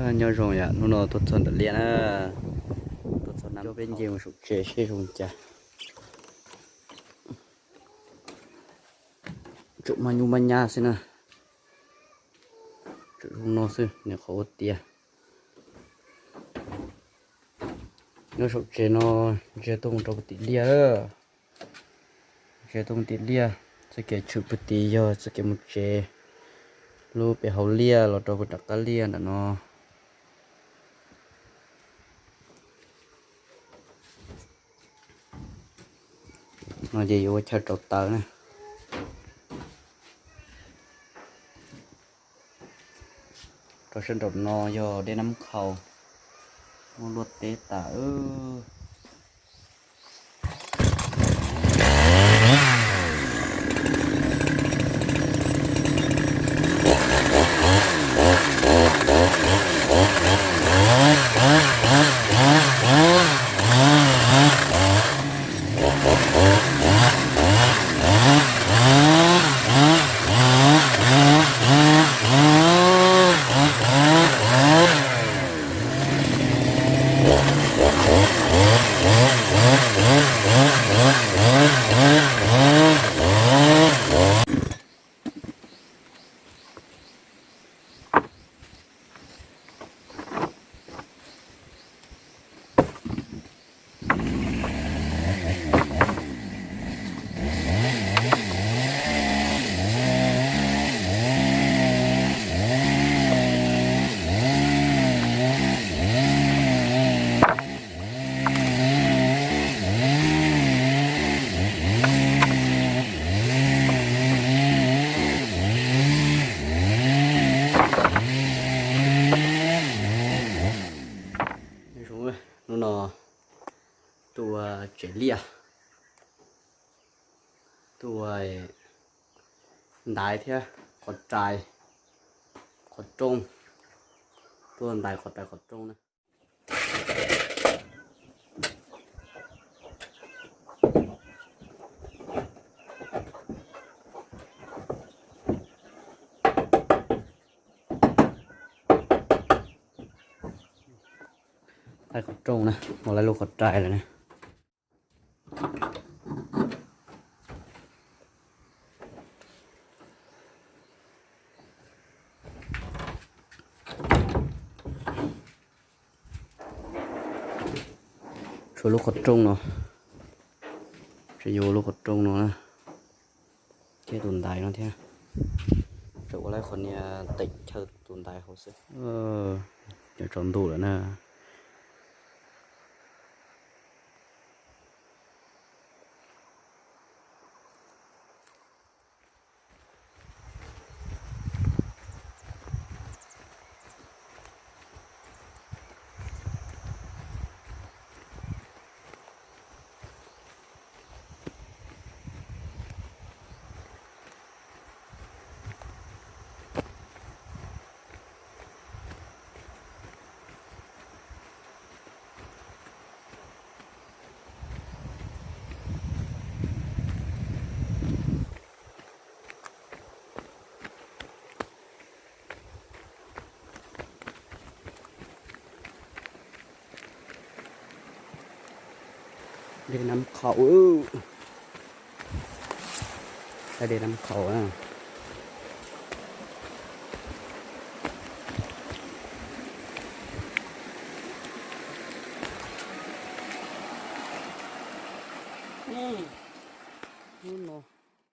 Nyob zoo yom, hnub no tuaj txog ntawm liaj na, tuaj txog na, coj peb nce mus saum tsev seb zoo cas. Tseem maj nyuj maj nyab xwb na, tseem zoo no xwb, niam qhov ua tiag. Nyob saum tsev no, ntsia tuaj mus rau puag tim liaj. Ntsia tuaj mus tim liaj, txoj kev tshwm puag tim yog txoj kev mus tsev lub pem hauv liaj los rau puag nram qab liaj ntawm no. No ces yuav ua chaw rauv taws na. Rau sab nraum no yog dej Nab Khau, muaj luaj teb tas. Hnub no tuaj tsev liaj, tuaj ntaiv thiab qhov rais, qhov rooj, tuaj ntaiv qhov rais qhov rooj na. Ntaiv qhov rooj na, ua lawv lub qhov rais lawm na. Tshuav lub qhov rooj no, tseem yuav ua lub qhov rooj no na, thiab tus ntaiv no thiab. Tseem ua lawv qhov niag teem chaw tus ntaiv hauv xwb. Cov tsaus ntuj lawm na. Dej Nab Khau, dej Nab Khau na. Hnub no